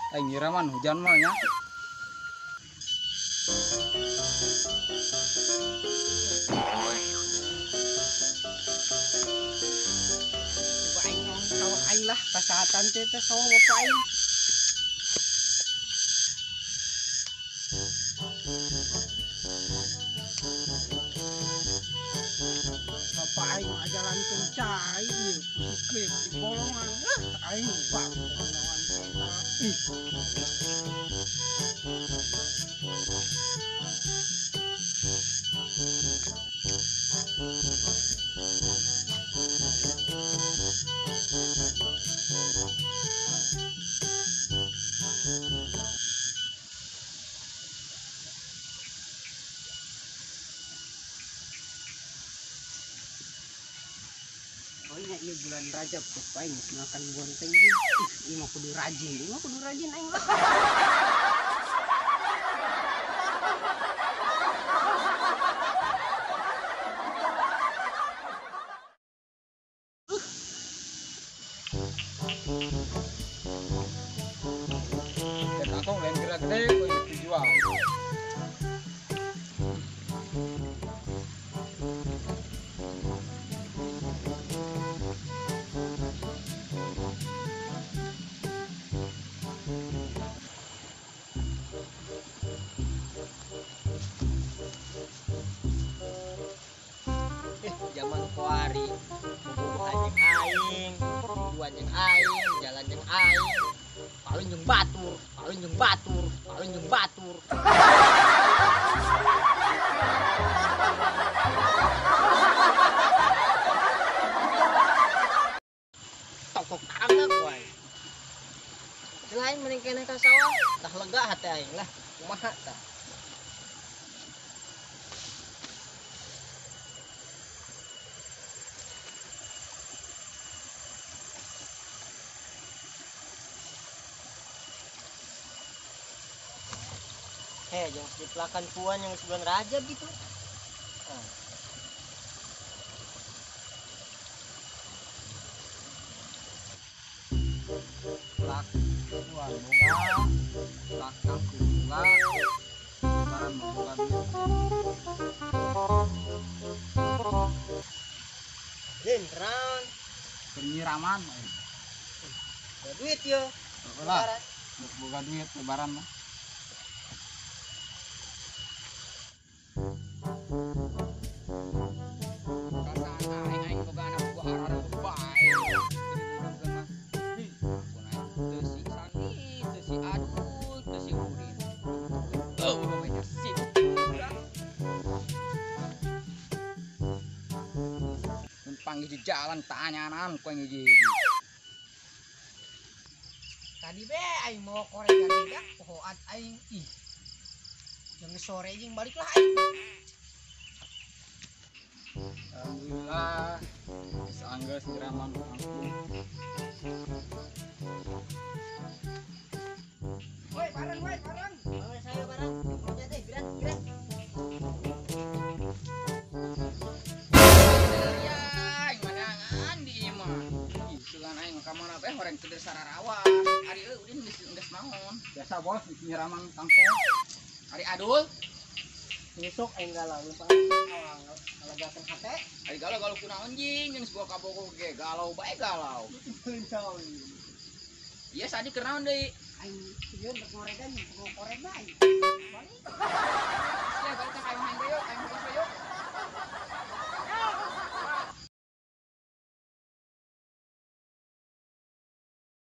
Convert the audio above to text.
Aing nyiraman hujan mah nya. Coba aing ngomong sawah aing lah, kasahatan teh teh sawah bapak aing. Bapak aing ngajalankeun cai ieu klip di bolongan. Aing bang lawan eta. Ih. Pokoknya iya bulan Rajab tuh aing geus makan bonteng jeung ih ieu mah kudu rajin, ieu mah kudu rajin aing lah. Dan kangkung lain gerak gede ku geus dijual. Zaman kuari bobogohan jeung aing, duan jeung aing, jalan jeung aing, paling jeung batur, paling jeung batur, paling jeung batur. Tokok tangan wae. Selain mending keneh ka sawah, tah lega hati aing lah, kumaha tah. Heh, jangan sedipelakan puan yang sebulan Rajab gitu. Plak puan boga, plak kangkung boga, lebaran boga duit. Din, keran. Penyiraman. Boga duit yo. Lah, boga duit lebaran mah. Panggil di jalan tanyanan ku hiji. Tadi be aing mau korek tadi pohoan aing ih. Jeung sore jeung baliklah aing. Alhamdulillah geus anggeus nyiraman kangkung. Woi bareng woi bareng. Woi saya bareng. Pokoknya teh gerak gerak. Aing ka mana bae horeng teu sararawa. Ari euy Udin geus geus naon. Biasa bos nyiraman kangkung. Ari Adul besok aing galau lupa ngalegakeun hate. Ari galau-galau kunaon jing jeung sebuah kabogoh ge galau bae galau. Iya sadi keur naon deui? Aing ieu rek ngoregan, ngokoreg bae. Balik. Sia balik ka kayu